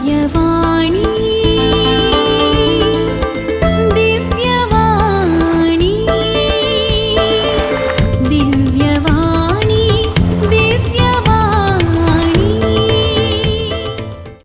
दिव्यवाणी, दिव्यवाणी, दिव्यवाणी, दिव्यवाणी.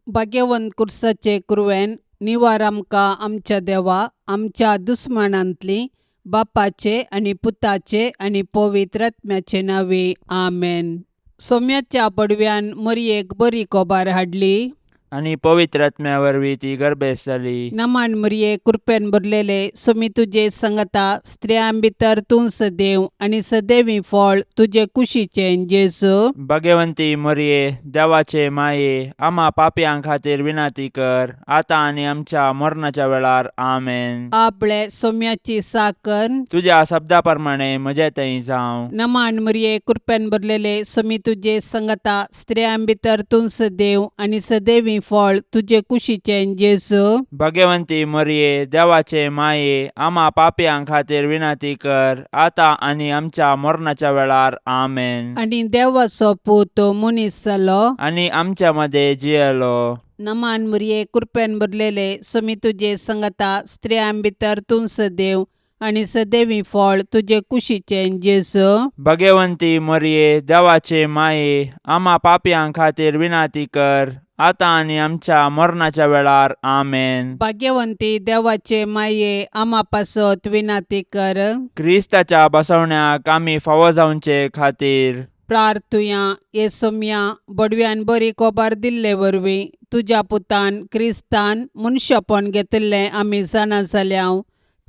भाग्यवंत कुर्साचे कुरवेन निवार आमकां आमच्या देवा आमच्या दुस्मानांतली बापाचे आनी पुताचे आनी पवित्र आत्म्याचे नांवे आमेन. सोम्याच्या पडव्यान मरयेक बरी कोबार हाडली आनी पवित्र आत्म्या वरवीं ती गर्भेस्त जाली. नमान मरये, कृपेन भरलेले, सोमी तुजे संगता, स्त्रियां भितर तूं सदैव आनी सदैवी फळ तुजे कुशीचें जेजू. भगवंती मरये, देवाचे माये, आमा पापयां खातीर विनंती कर, आतां आनी आमच्या मरणाच्या वेळार. आमेन. आपले सोम्याची साकर तुज्या शब्दा प्रमाणे म्हजे थंय जावं. नमान मरये, कृपेन भरलेले, सोमी तुजे संगता, स्त्रियां भितर तूं सदैव आनी सदैवी फळ तुजे कुशीचें जेजू. भगवंती मरये, देवाचे माये, आमा पापयां खातीर विनंती कर, आतां आनी आमच्या मरणाच्या वेळार. आमेन. आनी देवाचो पूत मनीस जालो आनी आमच्या मदें जियेलो. नमान मरये, कृपेन भरलेले, सोमी तुजे संगता, स्त्रियां भितर तूं सदैव आनी सदैवी फळ तुजे कुशीचें जेजू. भगवंती मरये, देवाचे माये, आमा पापयां खातीर विनंती कर, आतां आनी आमच्या मरणाच्या वेळार. आमेन. भाग्यवंती देवाचे माये, आमा पासत विनंती कर. क्रिस्ताच्या बसवण्याक आमी फावो जावचे खातीर प्रार्थुया. ये सोम्या, बडव्यान बरी कोबार दिल्ले वरवीं तुज्या पुतान क्रिस्तान मनशापण घेतिल्लें आमी जाणा जाल्या.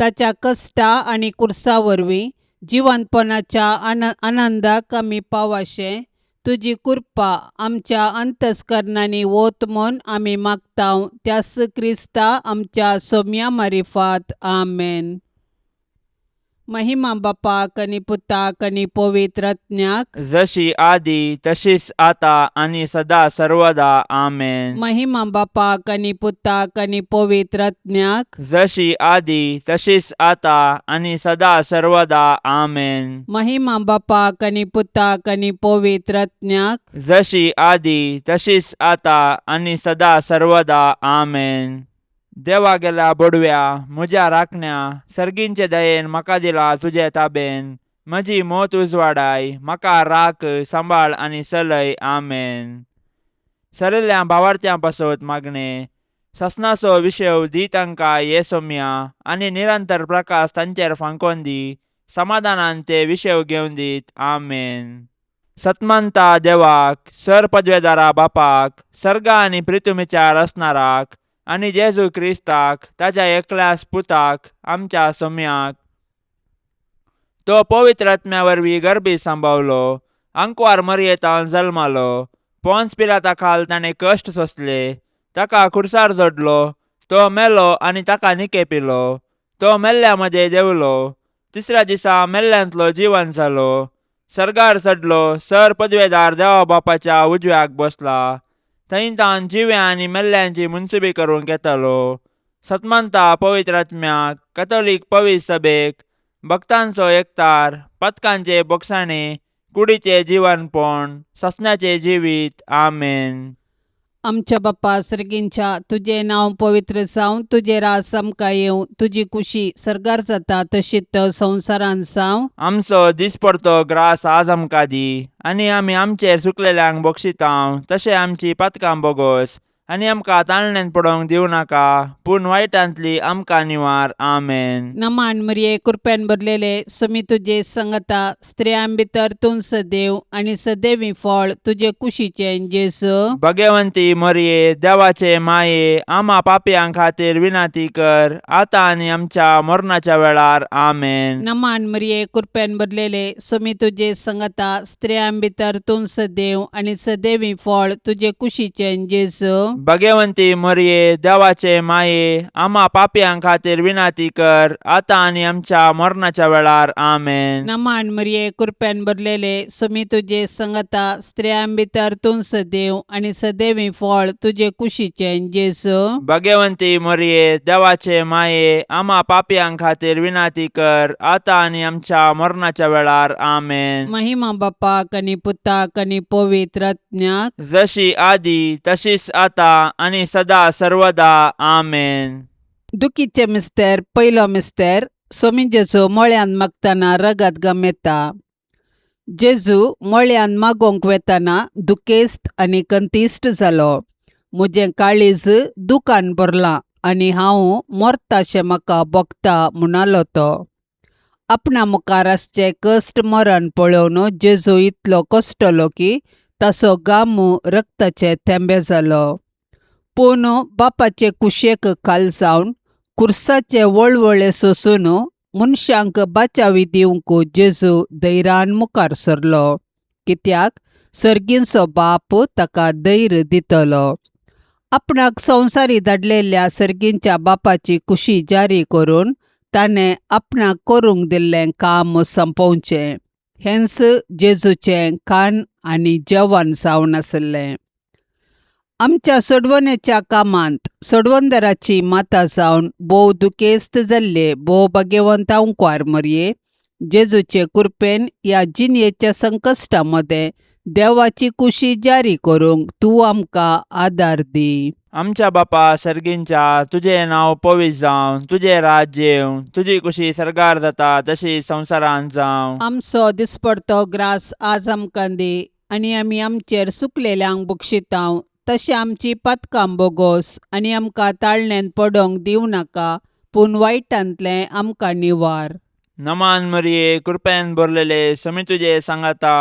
ताच्या कश्टा आनी कुर्सा वरवीं जिवंतपणाच्या आनंदाक आमी पावाशें तुजी कृपा आमच्या अंतस्करणांनी वत म्हूण आमी मागता, त्यास क्रिस्ता आमच्या सोम्या मारिफात. आमेन. महिमा बापाक आनी पुताक आनी पवित्र आत्म्याक. जशी आदी तशीच आता आनी सदा सर्वदा. आमेन. महिमा बापाक आनी पुताक आनी पवित्र आत्म्याक. जशी आदी तशीच आता आनी सदा सर्वदा. आमेन. महिमा बापाक आनी पुताक आनी पवित्र आत्म्याक. जशी आदी तशीच आता आनी सदा सर्वदा. आमेन. देवा गेल्या बोडव्या, म्हज्या राखण्या, सर्गींचे दयेन म्हाका दिला तुजे ताबेन. म्हजी मोत उजवाडाय, म्हाका राख, सांबाळ आनी चलय. आमेन. सरिल्ल्या भावार्थ्यां पासत मागणें. ससनाचो विशय दी तांकां ये सोम्या आनी निरंतर प्रकाश तांचेर फांकोन दी. समाधानान ते विशय घेवन दीत. आमेन. सतमंता देवाक, सर पदवेदारा बापाक, सर्गा आनी प्रितुमीच्या रचणाराक आनी जेजू क्रिस्ताक, ताज्या एकल्याच पुताक, आमच्या सोम्याक, तो पवित्र आत्म्या वरवीं गर्भी सांबावलो, आंकवार मरयेतान जल्मालो, पोन्स पिलाता खाल ताणें कश्ट सोंसले, ताका खुर्सार जोडलो, तो मेलो आनी ताका निकेपिलो, तो मेल्ल्या मदें देंवलो, तिसऱ्या दिसा मेल्ल्यांतलो जिवन जालो, सर्गार चडलो, सर पदवेदार देवा बापाच्या उजव्याक बसला, थंय तान जिव्या आनी मेल्ल्यांची मुनसुबी करूंक येतालो. सतमंता पवित्र आत्म्याक, कथोलीक पवित्र सभेक, भक्तांचो एकतार, पथकांचे बोगसाणे, कुडीचे जिवनपण, ससण्याचे जिवीत. आमेन. आमच्या बाप्पा सर्गींच्या, तुजें नांव पवित्र जावं, तुजें राज आमकां येवं, तुजी कुशी सर्गार जाता तशीच संवसारांत जावं. आमचो दिसपडतो ग्रास आज आमकां दी आनी आमी आमचेर चुकलेल्यांक बक्षितांव तशें आमची पातकां बोगोस आनी आमकां ताळण्यान पडोवंक दिवं नाका, पूण वायटांतली आमकां निवार. आमेन. नमान मरये, कृपेन भरलेले, सोमी तुजे संगता, स्त्रियां भितर तूं सदैव आनी सदैवी फळ तुजे कुशीचें जेजू. भगवंती मरये, देवाचे माये, आमा पापयां खातीर विनंती कर, आतां आनी आमच्या मरणाच्या वेळार. आमेन. नमान मरये, कृपेन भरलेले, सोमी तुजे संगता, स्त्रियां भितर तूं सदैव आनी सदैवी फळ तुजे कुशीचें जेजू. भगवंती मरये, देवाचे माये, आमा पापयां खातीर विनंती कर, आतां आनी आमच्या मरणाच्या वेळार. आमेन. नमान मरये, कृपेन भरलेले, सोमी तुजे संगता, स्त्रियां भितर तूं सदैव आनी सदैवी फळ तुजे कुशीचें जेजू. भगवंती मरये, देवाचे माये, आमा पापयां खातीर विनंती कर, आतां आनी आमच्या मरणाच्या वेळार. आमेन. महिमा बापाक आनी पुताक आनी पवित्र आत्म्याक. जशी आदी तशीच आता आतां आनी सदा सर्वदा आमेन. दुखीचे मिस्तेर पयलो मिस्तेर सोमी जेजू मळ्यान मागतना रगत गमेता. जेजू मळ्यान मागोवंक वेतना दुखेस्त आनी कंतिश्ट जालो. म्हजें काळीज दुकान भरलां आनी हांव मरताशें म्हाका भोगता म्हणालो तो. आपणा मुखार आसचें कश्ट मरण पळोवन जेजू इतलो कश्टलो की ताचो गामू रक्ताचे थेंबे जालो. पूण बापाचे कुशेक खाल जावन खुर्साचे वळवळे सोसून मनशांक बाचावी दिवंक जेजू धैर्यान मुखार सरलो, कित्याक सर्गींचो बाप ताका धैर्य दितलो. आपणाक संवसारी धाडलेल्या सर्गींच्या बापाची कुशी जारी करून ताणें आपणाक करूंक दिल्लें काम सोंपोवचें हेंच जेजूचें खाण आनी जेवण जावन आसलें. आमच्या सोडवणेच्या कामांत सोडवणदाराची माता जावन भोव दुखेस्त जाल्ले भोव भाग्यवंत अंकवार मरये जेजूचे कृपेन ह्या जिणेच्या संकश्टा मदें देवाची कुशी जारी करूंक तूं आमकां आदार दी. आमच्या बापा सर्गींच्या, तुजें नांव पवित्र जावं, तुजें राज्य येवं, तुजी कुशी सर्गार जाता तशी संवसारांत जावं. आमचो दिसपडतो ग्रास आज आमकां दी आनी आमी आमचेर सुकलेल्यांक बक्षितांव तशें आमची पातकां बोगोस आनी आमकां ताळण्यांत पडोंक दिवं नाका, पूण वायटांतलें आमकां निवार. नमान मरिये, कृपेन भरलेले, समी तुजे सांगाता,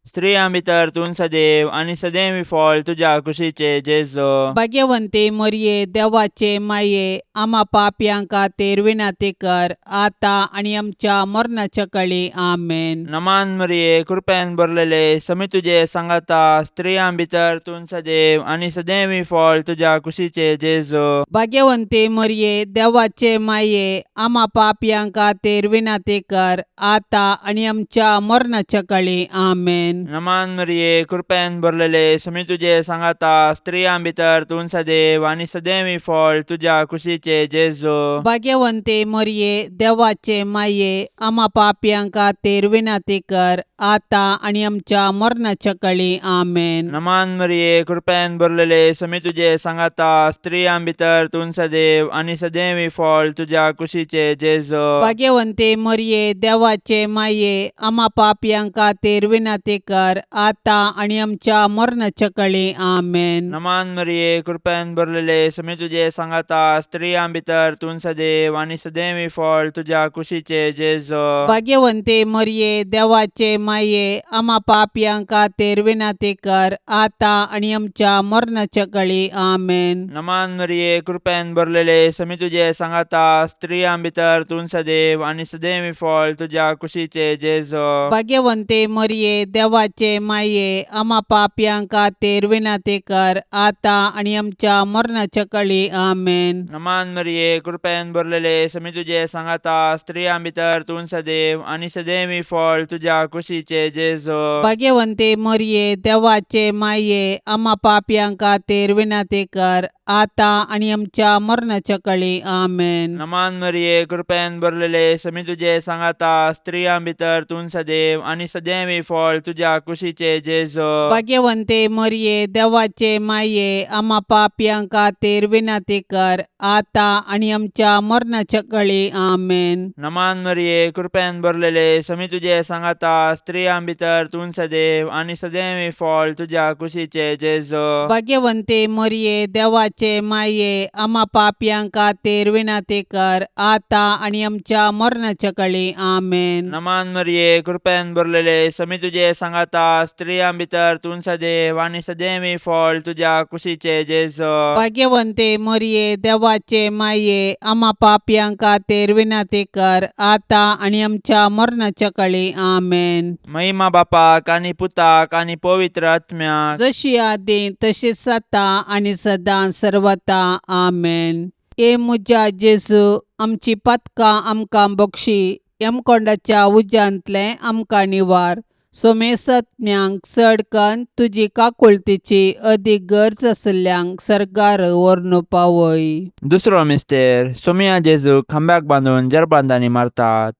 स्त्रियां भितर तूं सदैव आनी सदैव फळ तुज्या कुशीचे जेजू. भाग्यवंती मरये, देवाचे माये, आमा पापयां खातीर विनंती कर आतां आनी आमच्या मरणाच्या कळी. आमेन. नमान मरिये, कृपेन भरलेले, समी तुजे सांगाता, स्त्रियां भितर तूं सदैव आनी सदैव फळ तुज्या कुशीचे जेजू. भाग्यवंती मरये, देवाचे माये, आमा पापयां खातीर विनंती कर आतां आनी आमच्या मरणाच्या कळी. आमेन. नमान मरिये, कृपेन भरलेले, समी तुजे सांगाता, स्त्रियां भितर तूं सदैव आनी सदैव फळ तुज्या कुशीचे जेजू. भाग्यवंती मरये, देवाचे माये, आमा पापयां खातीर विनंती कर आतां आनी आमच्या मरणाच्या कळी. आमेन. नमान मरिये, कृपेन भरलेले, समी तुजे सांगाता, स्त्रियां भितर तूं सदैव आनी सदैव फळ तुज्या कुशीचे जेजू. भाग्यवंती मरये, देवाचे माये, आमा पापयां खातीर विनंती कर आतां आनी आमच्या मरणाच्या कळी. आमेन. नमान मरिये, कृपेन भरलेले, समी तुजे सांगाता, स्त्रियां भितर तूं सदैव आनी सदैव फळ तुज्या कुशीचे जेजू. भाग्यवंती मरये, देवाचे माये, आमा पापयां खातीर विनंती कर आतां आनी आमच्या मरणाच्या कळी. आमेन. नमान मरिये, कृपेन भरलेले, समी तुजे सांगाता, स्त्रियां भितर तूं सदैव आनी सदैव फळ तुज्या कुशीचे जेजू. भाग्यवंती मरये, देवाचे माये, आमा पापयां खातीर विनंती कर आतां आनी आमच्या मरणाच्या कळी. आमेन. नमान मरिये, कृपेन भरलेले, समी तुजे सांगाता, स्त्रियां भितर तूं सदैव आनी सदैव फळ तुज्या कुशीचे जेजू. भाग्यवंती मरये, देवाचे माये, आमा पापयां खातीर विनंती कर आतां आनी आमच्या मरणाच्या कळी. आमेन. नमान मरिये, कृपेन भरलेले, समी तुजे सांगाता, स्त्रियां भितर तूं सदैव आनी सदैव फळ तुज्या कुशीचे जेजू. भाग्यवंती मरये, देवाचे माये, आमा पापयां खातीर विनंती कर आतां आनी आमच्या मरणाच्या कळी. आमेन. नमान मरिये, कृपेन भरलेले, समी तुजे सांगाता, स्त्रियां भितर तूं सदैव आनी सदैव फळ तुज्या कुशीचे जेजू. भाग्यवंती मरये, देवाचे माये, आमा पापयां खातीर विनंती कर आतां आनी आमच्या मरणाच्या कळी. आमेन. नमान मरिये, कृपेन भरलेले, समी तुजे सांगाता, स्त्रियां भितर तूं सदैव आनी सदैव फळ तुज्या कुशीचे जेजू. भाग्यवंती मरये, देवाचे माये, आमा पापयां खातीर विनंती कर आतां आनी आमच्या मरणाच्या कळी. आमेन. महिमा बापाक आनी पुताक आनी पवित्र आत्म्याक, जशी आदी तशीच आतां आनी सदां सर्वता. आमेन. ए म्हज्या जेजू, आमची पातकां आमकां बक्षी, यमकोंडाच्या उज्यांतलें आमकां निवार, सोमेसत्म्यांक चड कन्न तुजी काकुळतीची अदीक गरज आशिल्ल्यांक सर्गार व्हरून पावय. दुसरो मिस्तेर सोमिया जेजूक खांब्याक बांदून जरबांदांनी मारतात.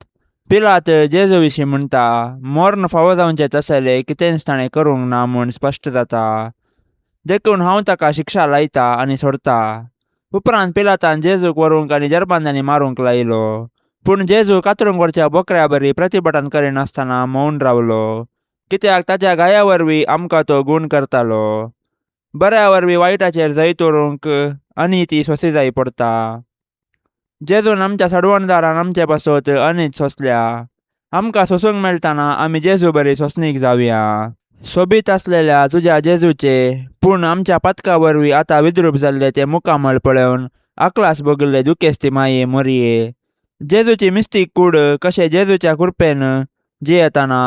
पिलात जेजू विशीं म्हणटा, मर्ण फावो जावचें तसलें कितेंच ताणें करूंक ना म्हूण स्पश्ट जाता. देखून हांव ताका शिक्षा लायता आनी सोडता. उपरांत पिलातान जेजूक व्हरूंक आनी जरबांदांनी मारूंक लायलो. पूण जेजू कातरूंक व्हरच्या बोकऱ्या बरी प्रतिभटन करिनासतना मौन रावलो, कित्याक ताच्या घाया वरवीं आमकां तो गूण करतालो. बऱ्या वरवीं वायटाचेर जैत व्हरूंक आनी ती सोंसी जाय पडता. जेजून आमच्या सडवणदारान आमचे पासत अनीत सोंसल्या. आमकां सोंसूंक मेळटना आमी जेजू बरी सोंसणीक जावया. सोबीत आसलेल्या तुज्या जेजूचे पूण आमच्या पातका वरवीं आतां विद्रूप जाल्ले ते मुखामळ पळोवन आकलास भोगिल्ले दुखेस्ती माये मोरये, जेजूची मिस्तीक कूड कशें जेजूच्या कृपेन जियेतना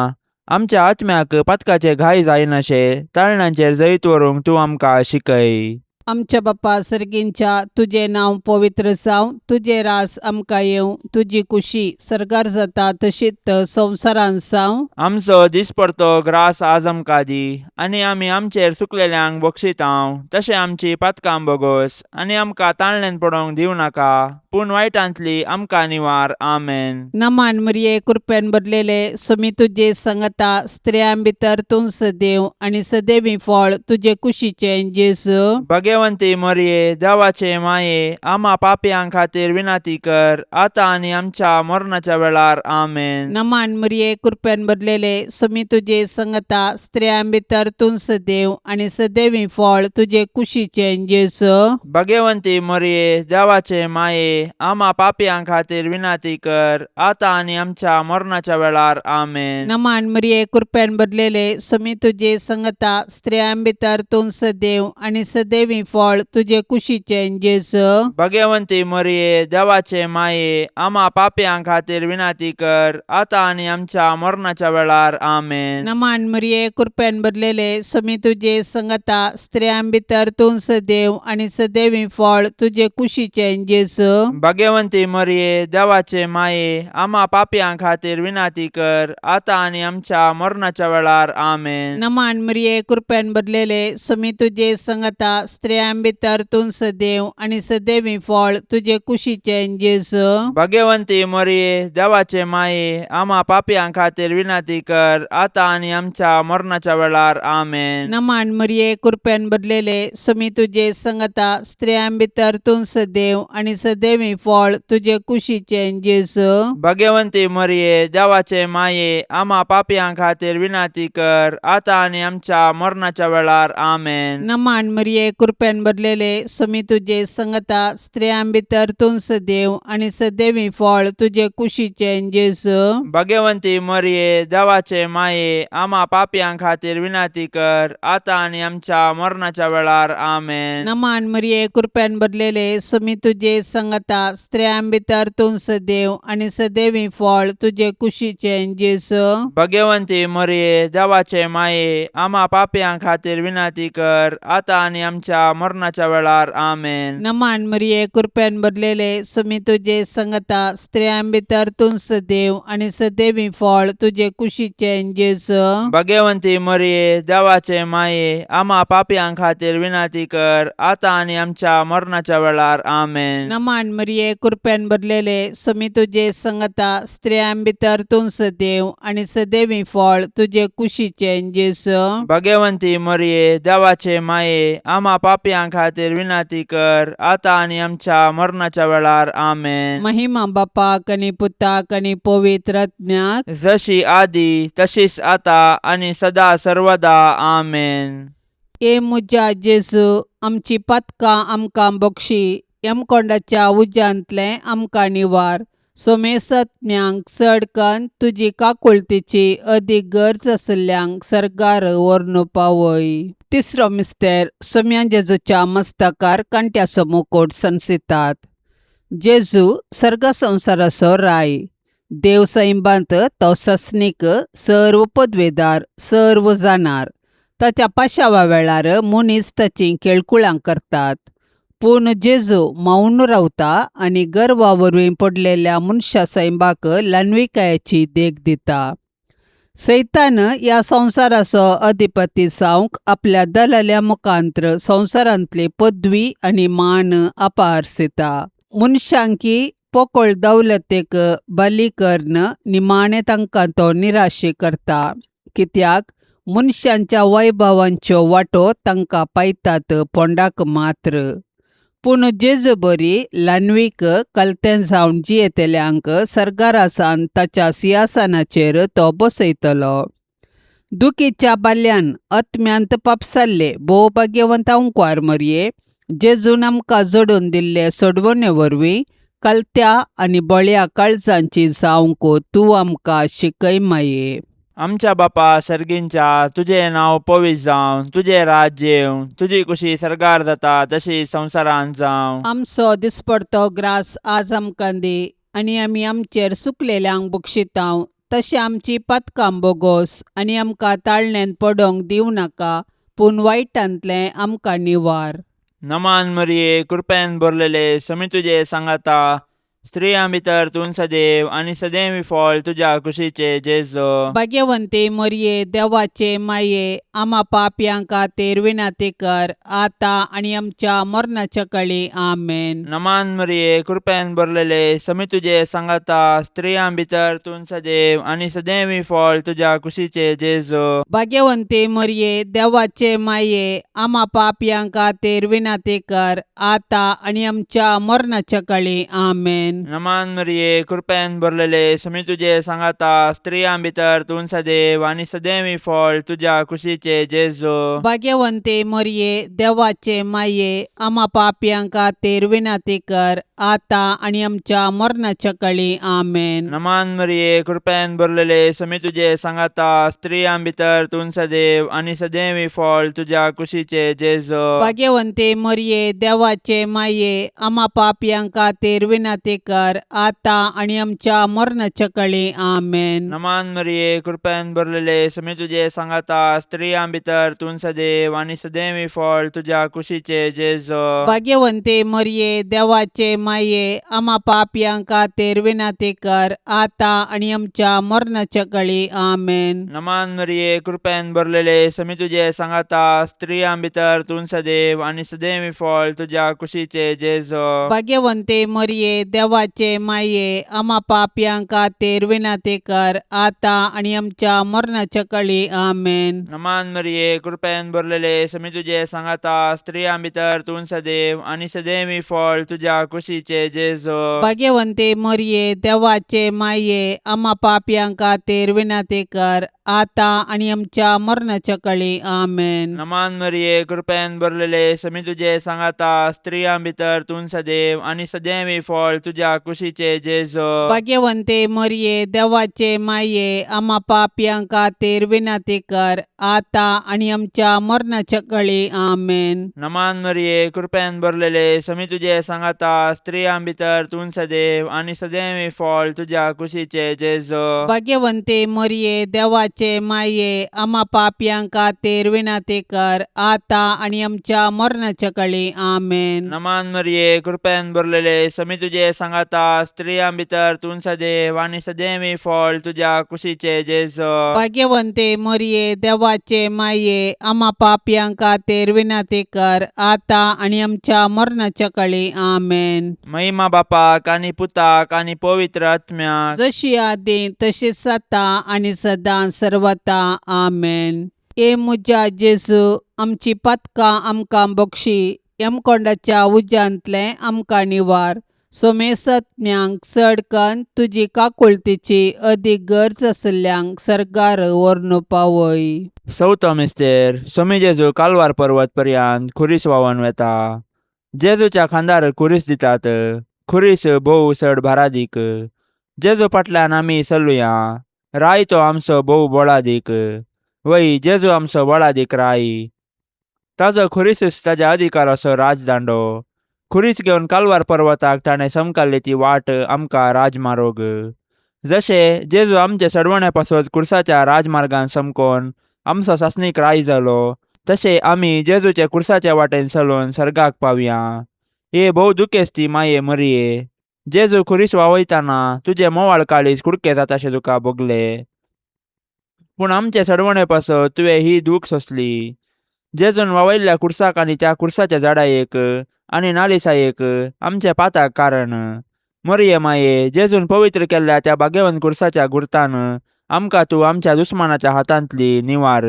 आमच्या आत्म्याक पातकाचे घाय जायनाशे ताळणांचेर जैत व्हरूंक तूं आमकां शिकय. आमच्या बापा सर्गींच्या, तुजें नांव पवित्र जावं, तुजें रास आमकां येवं, तुजी कुशी सर्गार जाता तशीच संवसारांत जावं. आमचो दिसपडतो ग्रास आज आमकां दी, आनी आमी आमचेर चुकलेल्यांक बक्षितांव तशें आमची पातकां बोगोस, आनी आमकां ताळणेन पडोवंक दिवं नाका, पूण वायटांतली आमकां निवार. आमेन. नमान मरिये, कृपेन भरलेले, सुमी तुजे संगता, स्त्रियां भितर तूं सदैव आनी सदैवी फळ तुजे कुशीचें जेजू. भगवंती मोरये, देवाचे माये, आमा पापयां खातीर विनंती कर, आतां आनी आमच्या मरणाच्या वेळार. आमेन. नमान मरिये, कृपेन भरलेले, सुमी तुजे संगता, स्त्रियां भितर तूं सदैव आनी सदैवी फळ तुजे कुशीचें जेजू. भगवंती मोरये, देवाचे माये, आमा पापयां खातीर विनंती कर, आतां आनी आमच्या मरणाच्या वेळार. आमेन. नमान मरिये, कृपेन भरलेले, सुमी तुजे संगता, स्त्रियां भितर तूं सदैव आनी सदैवी फळ तुजे कुशीचें जेजू. भगवंती मोरये, देवाचे माये, आमा पापयां खातीर विनंती कर, आतां आनी आमच्या मरणाच्या वेळार. आमेन. नमान मरिये, कृपेन भरलेले, सुमी तुजे संगता, स्त्रियां भितर तूं सदैव आनी सदैवी फळ तुजे कुशीचें जेजू. भगवंती मोरये, देवाचे माये, आमा पापयां खातीर विनंती कर, आतां आनी आमच्या मरणाच्या वेळार. आमेन. नमान मरिये, कृपेन भरलेले, सुमी तुजे संगता, स्त्रियां भितर तूं सदैव आनी सदैवी फळ तुजे कुशीचें जेजू. भगवंती मोरये, देवाचे माये, आमा पापयां खातीर विनंती कर, आतां आनी आमच्या मरणाच्या वेळार. आमेन. नमान मरिये, कृपेन भरलेले, सुमी तुजे संगता, स्त्रियां भितर तूं सदैव आनी सदैवी फळ तुजे कुशीचें जेजू. भगवंती मोरये, देवाचे माये, आमा पापयां खातीर विनंती कर, आतां आनी आमच्या मरणाच्या वेळार. आमेन. नमान मरिये, कृपेन भरलेले, सुमी तुजे संगता, स्त्रियां भितर तूं सदैव आनी सदैवी फळ तुजे कुशीचें जेजू. भगवंती मोरये, देवाचे माये, आमा पापयां खातीर विनंती कर, आतां आनी आमच्या मरणाच्या वेळार. आमेन. नमान मरिये, कृपेन भरलेले, सुमी तुजे संगता, स्त्रियां भितर तूं सदैव आनी सदैवी फळ तुजे कुशीचें जेजू. भगवंती मोरये, देवाचे माये, आमा पापयां खातीर विनंती कर, आतां आनी आमच्या मरणाच्या वेळार. आमेन. नमान मरिये, कृपेन भरलेले, सुमी तुजे संगता, स्त्रियां भितर तूं सदैव आनी सदैवी फळ तुजे कुशीचें जेजू. भगवंती मोरये, देवाचे माये, आमा पापयां खातीर विनंती कर, आतां आनी आमच्या मरणाच्या वेळार. आमेन. नमान मरिये, कृपेन भरलेले, सुमी तुजे संगता, स्त्रियां भितर तूं सदैव आनी सदैवी फळ तुजे कुशीचें जेजू. भगवंती मोरये, देवाचे माये, आमा पापयां खातीर विनंती कर, आतां आनी आमच्या मरणाच्या वेळार. आमेन. महिमा बापाक आनी पुताक आनी पवित्र आत्म्याक, जशी आदी तशीच आता आनी सदा सर्वदा. आमेन. ए म्हज्या जेजू, आमची पातकां आमकां बक्षी, यमकोंडाच्या उज्यांतलें आमकां निवार, सोमेसत्म्यांक चड कन्न तुजी काकुळतीची अदीक गरज आशिल्ल्यांक सर्गार व्हरून पावय. तिसरो मिस्तेर, सोम्या जेजूच्या मस्तकार कांट्याचो मुकोट सनसितात. जेजू सर्ग संवसाराचो राय, देव सैंबांत तो सस्नीक, सर्व पदवेदार, सर्व जाणार. ताच्या पाशावा वेळार मनीस ताचीं केळकुळां करतात, पूण जेजू मौन रावता आनी गर्वा वरवीं पडलेल्या मनशा सैंबाक ल्हानविकायेची देख दिता. सैतान ह्या संवसाराचो अधिपती जावंक आपल्या दलाल्या मुखांत्र संवसारांतली पदवी आनी मान अपारसिता. मनशांकी पोकळ दौलतेक बली करून निमाणें तांकां तो निराशी करता, कित्याक मनशांच्या वैभवांच्यो वाटो तांकां पायतात पोंडाक मात्र. पूण जेजू बरी ल्हानवीक कलतें जावन जियेतल्यांक सर्गारासान ताच्या सिंहासनाचेर तो बसयतलो. दुखीच्या बाल्यान आत्म्यांत पापसाल्ले भोव भाग्यवंत अंकवार मरये, जेजून आमकां जोडून दिल्ले सोडवणे वरवीं कलत्या आनी बळ्या काळजांची जावंक तूं आमकां शिकय माये. आमच्या बापा सर्गींच्या, तुजें नांव पवित्र जावं, तुजें राज्य येवं, तुजी कुशी सर्गार जाता तशी संवसारांत जावं. आमचो दिसपडतो ग्रास आज आमकां दी आनी आमी आमचेर सुकलेल्यांक बक्षितांव तशें आमची पातकां बोगोस आनी आमकां ताळण्यांत पडोंक दिवं नाका, पूण वायटांतलें आमकां निवार. नमान मरिये, कृपेन भरलेले, समी तुजे सांगाता, स्त्रियां भितर तूं सदैव आनी सदैव फळ तुज्या कुशीचे जेजो. भाग्यवंती मरये, देवाचे माये, आमा पापयां खातीर विनंती कर आतां आनी आमच्या मरणाच्या कळी. आमेन. नमान मरिये, कृपेन भरलेले, समी तुजे सांगाता, स्त्रियां भितर तूं सदैव आनी सदैव फळ तुज्या कुशीचे जेजो. भाग्यवंती मरये, देवाचे माये, आमा पापयां खातीर विनंती कर आतां आनी आमच्या मरणाच्या कळी. आमेन. नमान मरिये, कृपेन भरलेले, समी तुजे सांगाता, स्त्रियां भितर तूं सदैव आनी सदैव फळ तुज्या कुशीचे जेजो. भाग्यवंती मरये, देवाचे माये, आमा पापयां खातीर विनंती कर आतां आनी आमच्या मरणाच्या कळी. आमेन. नमान मरिये, कृपेन भरलेले, समी तुजे सांगाता, स्त्रियां भितर तूं सदैव आनी सदैव फळ तुज्या कुशीचे जेजो. भाग्यवंती मरये, देवाचे माये, आमा पापयां खातीर विनंती कर आतां आनी आमच्या मरणाच्या कळी. आमेन. नमान मरिये, कृपेन भरलेले, समी तुजे सांगाता, स्त्रियां भितर तूं सदैव आनी सदैव फळ तुज्या कुशीचे जेजो. भाग्यवंती मरये, देवाचे माये, आमा पापयां खातीर विनंती कर आतां आनी आमच्या मरणाच्या कळी. आमेन. नमान मरिये, कृपेन भरलेले, समी तुजे सांगाता, स्त्रियां भितर तूं सदैव आनी सदैव फळ तुज्या कुशीचे जेजो. भाग्यवंती मरये, देवाचे माये, आमा पापयां खातीर विनंती कर आतां आनी आमच्या मरणाच्या कळी. आमेन. नमान मरिये, कृपेन भरलेले, समी तुजे सांगाता, स्त्रियां भितर तूं सदैव आनी सदैव फळ तुज्या कुशीचे जेजो. भाग्यवंती मरये, देवाचे माये, आमा पापयां खातीर विनंती कर आतां आनी आमच्या मरणाच्या कळी. आमेन. नमान मरिये, कृपेन भरलेले, समी तुजे सांगाता, स्त्रियां भितर तूं सदैव आनी सदैव फळ तुज्या कुशीचे जेजो. भाग्यवंती मरये, देवाचे माये, आमा पापयां खातीर विनंती कर आतां आनी आमच्या मरणाच्या कळी. आमेन. नमान मरिये, कृपेन भरलेले, समी तुजे सांगाता, स्त्रियां भितर तूं सदैव आनी सदैव फळ तुज्या कुशीचे जेजो. भाग्यवंती मरये, देवाचे माये, आमा पापयां खातीर विनंती कर आतां आनी आमच्या मरणाच्या कळी. आमेन. नमान मरिये, कृपेन भरलेले, समी तुजे सांगाता, स्त्रियां भितर तूं सदैव आनी सदैव फळ तुज्या कुशीचे जेजो. भाग्यवंती मरये, देवाचे माये, आमा पापयां खातीर विनंती कर आतां आनी आमच्या मरणाच्या कळी. आमेन. महिमा बापाक आनी पुताक आनी पवित्र आत्म्याक, जशी आदी तशीच आतां आनी सदां सर्वता. आमेन. ए म्हज्या जेजू, आमची पातकां आमकां बक्षी, यमकोंडाच्या उज्यांतलें आमकां निवार, सोमेसत्म्यांक चड कन्न तुजी काकुळतीची अदीक गरज आशिल्ल्यांक सर्गार व्हरून पावय. चवथो मिस्तेर. सोमी जेजू कालवार पर्वत पर्यंत खुरीस व्हांवन वेता. जेजूच्या खांदार खुरीस दितात. खुरीस भोव चड भारादीक. जेजू फाटल्यान आमी चलुया. राय तो आमचो भोव बळादीक. वय, जेजू आमचो बळादीक राय. ताजो खुरीसच ताज्या अधिकाराचो राजदांडो. खुरीस घेवन कालवार पर्वताक ताणें समकाल्ली ती वाट आमकां राजमारोग. जशें जेजू आमचे सडवणे पासत कुर्साच्या राजमार्गान समकोन आमचो सासणीक राय जालो, तशें आमी जेजूचे कुर्साच्या वाटेन चलून सर्गाक पावया. हे भोव दुखेस्ती माये मरिये, जेजू खुरीस वावयतना तुजें मोवाळ काळीज कुडके जाताशें तुका भोगलें. पूण आमचे सडवणे पासत तुवें ही दूख सोंसली. जेजून वावयल्ल्या कुर्साक आनी त्या कुर्साच्या झाडायेक आनी नालिसायेक आमच्या पाताक कारण. मरिये माये, जेजून पवित्र केल्ल्या त्या भाग्यवंत कुर्साच्या गुर्तान आमकां तूं आमच्या दुस्मानाच्या हातांतली निवार.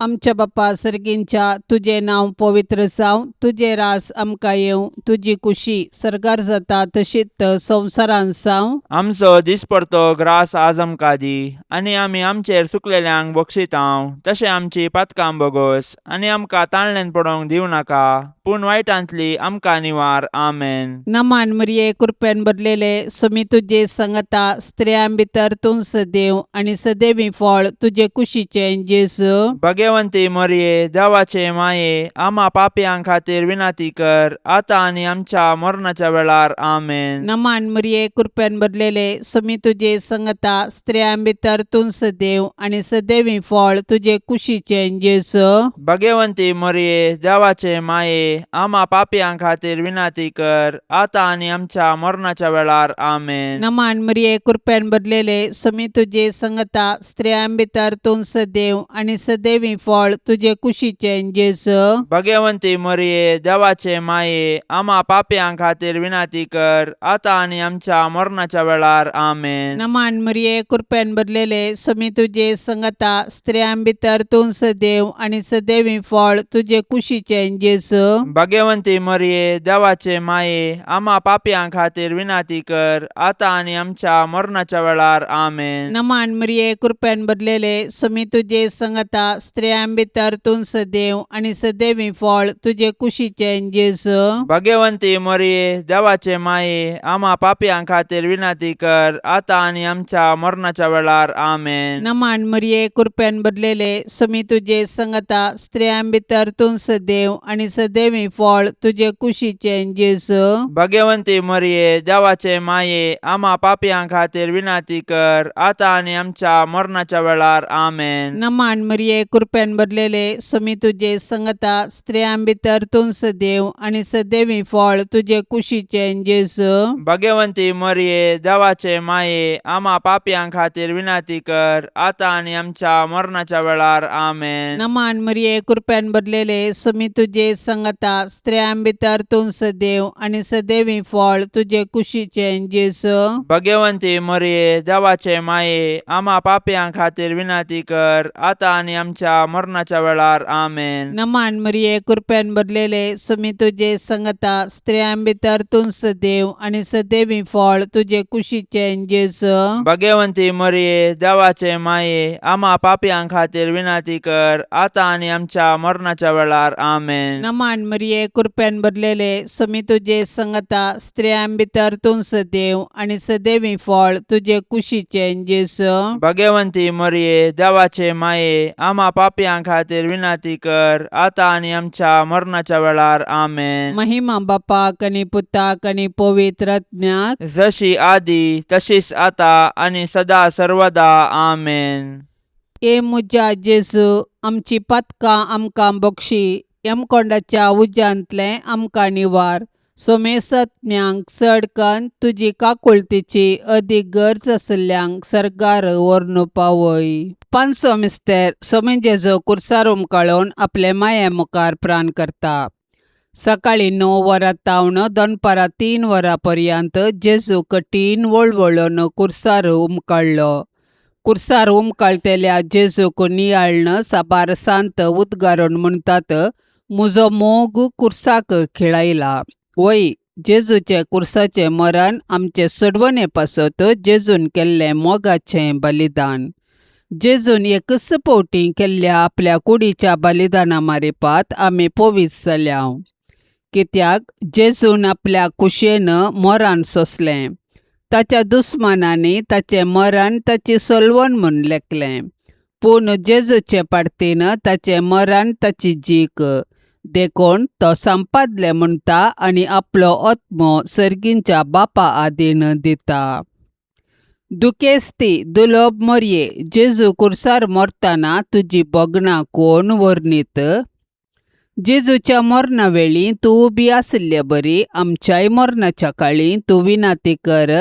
आमच्या बापा सर्गींच्या तुजें नांव पवित्र जावं, तुजें रास आमकां येवं, तुजी कुशी सर्गार जाता तशीच संवसारांत जावं. आमचो दिसपडतो ग्रास आज आमकां दी आनी आमी आमचेर चुकलेल्यांक बक्षितांव तशें आमची पातकां बोगोस आनी आमकां ताळण्यान पडोवंक दिवं नाका पूण वायटांतली आमकां निवार. आमेन. नमान मरिये, कृपेन भरलेले, सुमी तुजे संगता, स्त्रियां भितर तूं सदैव आनी सदैवी फळ तुजे कुशीचें जेजू. भगवंती मरिये, देवाचे माये, आमा पापयां खातीर विनंती कर आतां आनी आमच्या मरणाच्या वेळार. आमेन. नमान मरिये, कृपेन भरलेले, सुमी तुजे संगता, स्त्रियां भितर तूं सदैव आनी सदैवी फळ तुजे कुशीचें जेजू. भगवंती मरिये, देवाचे माये, आमा पापयां खातीर विनंती कर आतां आनी आमच्या मरणाच्या वेळार. आमेन. नमान मरिये, कृपेन भरलेले, सुमी तुजे संगता, स्त्रियां भितर तूं सदैव आनी सदैवी फळ तुजे कुशीचें जेजू. भगवंती मरिये, देवाचे माये, आमा पापयां खातीर विनंती कर आतां आनी आमच्या मरणाच्या वेळार. आमेन. नमान मरिये, कृपेन भरलेले, सुमी तुजे संगता, स्त्रियां भितर तूं सदैव आनी सदैवी फळ तुजे कुशीचें जेजू. भगवंती मरिये, देवाचे माये, आमा पापयां खातीर विनंती कर आतां आनी आमच्या मरणाच्या वेळार. आमेन. नमान मरिये, कृपेन भरलेले, सुमी तुजे संगता, स्त्रियां भितर तूं सदैव आनी सदैवी फळ तुजे कुशीचें जेजू. भगवंती मरिये, देवाचे माये, आमा पापयां खातीर विनंती कर आतां आनी आमच्या मरणाच्या वेळार. आमेन. नमान मरिये, कृपेन भरलेले, सुमी तुजे संगता, स्त्रियां भितर तूं सदैव आनी सदैवी फळ तुजे कुशीचें जेजू. भगवंती मरिये, देवाचे माये, आमा पापयां खातीर विनंती कर आतां आनी आमच्या मरणाच्या वेळार. आमेन. नमान मरिये, कृपेन भरलेले, सुमी तुजे संगता, स्त्रियां भितर तूं सदैव आनी सदैवी फळ तुजे कुशीचें जेजू. भगवंती मरिये, देवाचे माये, आमा पापयां खातीर विनंती कर आतां आनी आमच्या मरणाच्या वेळार. आमेन. नमान मरिये, कृपेन भरलेले, सुमी तुजे संगता, स्त्रियां भितर तूं सदैव आनी सदैवी फळ तुजे कुशीचें जेजू. भगवंती मरिये, देवाचे माये, आमा पापयां खातीर विनंती कर आतां आनी आमच्या मरणाच्या वेळार. आमेन. नमान मरिये, कृपेन भरलेले, सुमी तुजे संगता, स्त्रियां भितर तूं सदैव आनी सदैवी फळ तुजे कुशीचें जेजू. भगवंती मरिये, देवाचे माये, आमा पापयां खातीर विनंती कर आतां आनी आमच्या मरणाच्या वेळार. आमेन. नमान मरिये, कृपेन भरलेले, सुमी तुजे संगता, स्त्रियां भितर तूं सदैव आनी सदैवी फळ तुजे कुशीचें जेजू. भगवंती मरिये, देवाचे माये, आमा पापयां खातीर विनंती कर आतां आनी आमच्या मरणाच्या वेळार. आमेन. महिमा बापाक आनी पुताक आनी पवित्र आत्म्याक. जशी आदी तशीच आता आनी सदा सर्वदा. आमेन. ए म्हज्या जेजू, आमची पातकां आमकां बक्षी, यमकोंडाच्या उज्यांतलें आमकां निवार, सोमेसत्म्यांक चड कन्न तुजी काकुळतीची अदीक गरज आशिल्ल्यांक सर्गार व्हरून पावय. पांचवो मिस्तेर, सोमे जेजू कुर्सार उमकाळून आपले माये मुखार प्राण करता. सकाळीं 9 वरां तावन दनपारां 3 वरां पर्यंत जेजू कठीण वळवळून कुर्सार उमकाळ्ळो. कुर्सार उमकाळटेल्या जेजूक नियाळ्न साबार सांत उद्गारून म्हणटात, म्हजो मोग कुर्साक खिळायला. वय, जेजूचें कुर्साचें मरण आमचे सोडवणे पासत जेजून केल्लें मोगाचें बलिदान. जेजून एकच फावटी केल्ल्या आपल्या कुडीच्या बलिदाना मारिपात आमी पवित्र जाल्या, कित्याक जेजून आपल्या कुशेन मरण सोंसलें. ताच्या दुस्मानांनी ताचें मरण ताची सलवण म्हूण लेखलें, पूण जेजूचे पार्तीन ताचें मरण ताची जीक, देखून तो संपादलें म्हणटा आनी आपलो आत्मो सर्गींच्या बापा आदीन दिता. दुखेस्ती दुलोब मोरये, जेजू कुर्सार मरतना तुजी भोगणां कोण वर्णीत? जेजूच्या मरणा वेळी तूं उबी आशिल्ले बरी आमच्याय मरणाच्या काळी तूं विनाती कर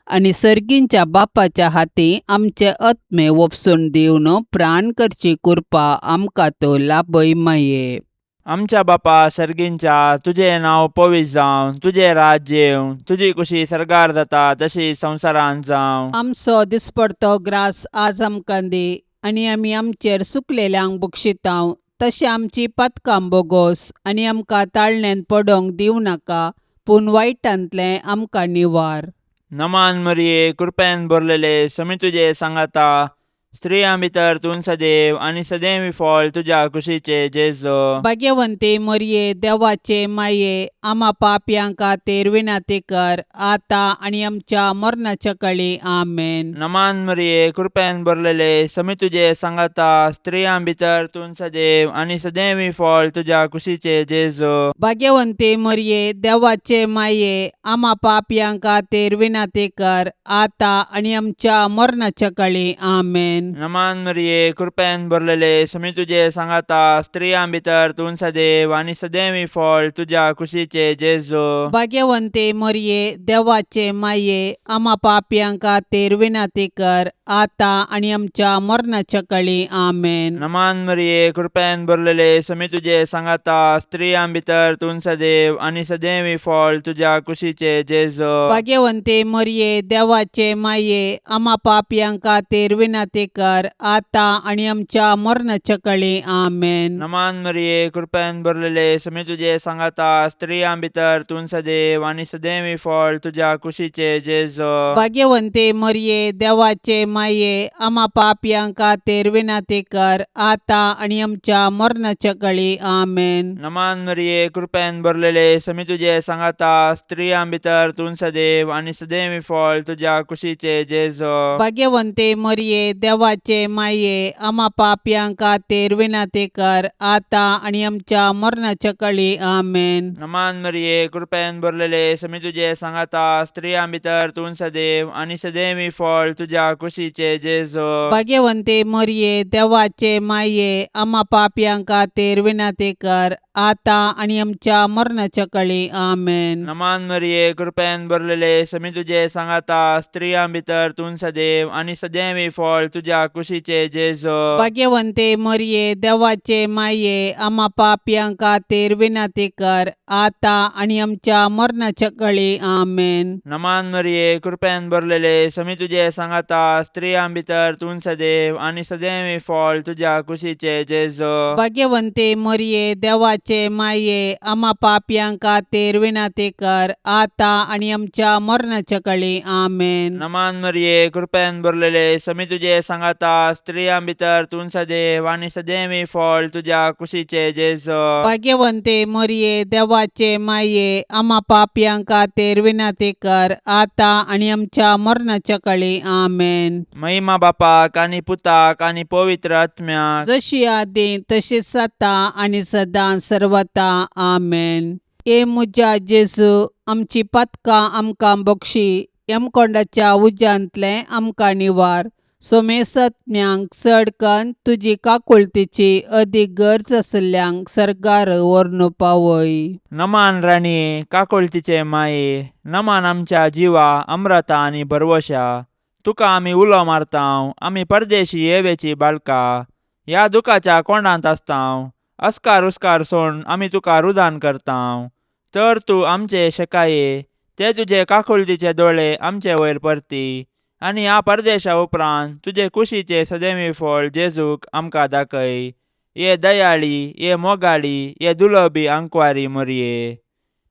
आनी सर्गींच्या बापाच्या हाती आमचे आत्मे वपसून दिवन प्राण करची कृपा आमकां तो लाभय माये. आमच्या बापा सर्गींच्या तुजें नांव पवित्र जावं, तुजें राज्य येवं, तुजी कुशी सर्गार जाता तशी संवसारांत जावं. आमचो दिसपडतो ग्रास आज आमकां दी आनी आमी आमचेर सुकलेल्यांक बक्षितांव तशें आमची पातकां बोगोस आनी आमकां ताळण्यांत पडोंक दिवं नाका पूण वायटांतलें आमकां निवार. नमान मरिये, कृपेन भरलेले, समी तुजे सांगाता, स्त्रियां भितर तूं सदैव आनी सदैव फळ तुज्या कुशीचे जेजो. भाग्यवंती मरये, देवाचे माये, आमा पापयां खातीर विनंती कर आतां आनी आमच्या मरणाच्या कळी. आमेन. नमान मरिये, कृपेन भरलेले, समी तुजे सांगाता, स्त्रियां भितर तूं सदैव आनी सदैव फळ तुज्या कुशीचे जेजो. भाग्यवंती मरये, देवाचे माये, आमा पापयां खातीर विनंती कर आतां आनी आमच्या मरणाच्या कळी. आमेन. नमान मरिये, कृपेन भरलेले, समी तुजे सांगाता, स्त्रियां भितर तूं सदैव आनी सदैव फळ तुज्या कुशीचे जेजो. भाग्यवंती मरये, देवाचे माये, आमा पापयां खातीर विनंती कर आतां आनी आमच्या मरणाच्या कळी. आमेन. नमान मरिये, कृपेन भरलेले, समी तुजे सांगाता, स्त्रियां भितर तूं सदैव आनी सदैव फळ तुज्या कुशीचे जेजो. भाग्यवंती मरये, देवाचे माये, आमा पापयां खातीर विनंती कर आतां आनी आमच्या मरणाच्या कळी. आमेन. नमान मरिये, कृपेन भरलेले, समी तुजे सांगाता, स्त्रियां भितर तूं सदैव आनी सदैव फळ तुज्या कुशीचे जेजो. भाग्यवंती मरये, देवाचे माये, आमा पापयां खातीर विनंती कर आतां आनी आमच्या मरणाच्या कळी. आमेन. नमान मरिये, कृपेन भरलेले, समी तुजे सांगाता, स्त्रियां भितर तूं सदैव आनी सदैव फळ तुज्या कुशीचे जेजो. भाग्यवंती मरये, देवाचे माये, आमा पापयां खातीर विनंती कर आतां आनी आमच्या मरणाच्या कळी. आमेन. नमान मरिये, कृपेन भरलेले, समी तुजे सांगाता, स्त्रियां भितर तूं सदैव आनी सदैव फळ तुज्या कुशीचे जेजो. भाग्यवंती मरये, देवाचे माये, आमा पापयां खातीर विनंती कर आतां आनी आमच्या मरणाच्या कळी. आमेन. नमान मरिये, कृपेन भरलेले, समी तुजे सांगाता, स्त्रियां भितर तूं सदैव आनी सदैव फळ तुज्या कुशीचे जेजो. भाग्यवंती मरये, देवाचे माये, आमा पापयां खातीर विनंती कर आतां आनी आमच्या मरणाच्या कळी. आमेन. नमान मरिये, कृपेन भरलेले, समी तुजे सांगाता, स्त्रियां भितर तूं सदैव आनी सदैव फळ तुज्या कुशीचे जेजो. भाग्यवंती मरये, देवाचे माये, आमा पापयां खातीर विनंती कर आतां आनी आमच्या मरणाच्या कळी. आमेन. नमान मरिये, कृपेन भरलेले, समी तुजे सांगाता, स्त्रियां भितर तूं सदैव आनी सदैव फळ तुज्या कुशीचे जेजो. भाग्यवंती मरये, देवाचे माये, आमा पापयां खातीर विनंती कर आतां आनी आमच्या मरणाच्या कळी. आमेन. महिमा बापाक आनी पुताक आनी पवित्र आत्म्याक, जशी आदी तशीच आतां आनी सदां सर्वता. आमेन. ए म्हज्या जेजू, आमची पातकां आमकां बक्षी, यमकोंडाच्या उज्यांतलें आमकां निवार, सोमेसत्म्यांक चड कन्न तुजी काकुळतीची अदीक गरज आशिल्ल्यांक सर्गार व्हरून पावय. नमान राणये, काकुळतीचे माये, नमान आमच्या जिवा अम्रता आनी भरवशा, तुका आमी उलो मारतांव, आमी परदेशी येवेची बाळका, ह्या दुखाच्या कोंडांत आसतांव, अस्कार उस्कार सोड आमी तुका रुदान करतांव, तर तूं आमचे शेकाये ते तुजे काकुळतीचे दोळे आमचे वयर परती आनी ह्या परदेशा उपरांत तुजे कुशीचे सदैवी फळ जेजूक आमकां दाखय. ये दयाळी, ये मोगाळी, ये दुलबी आंकवारी मोरये,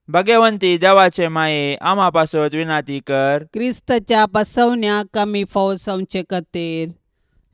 भगवंती देवाचे माये, आमा पासत विनाती कर. क्रिस्ताच्या बसवण्याक आमी फावो जावचे खातीर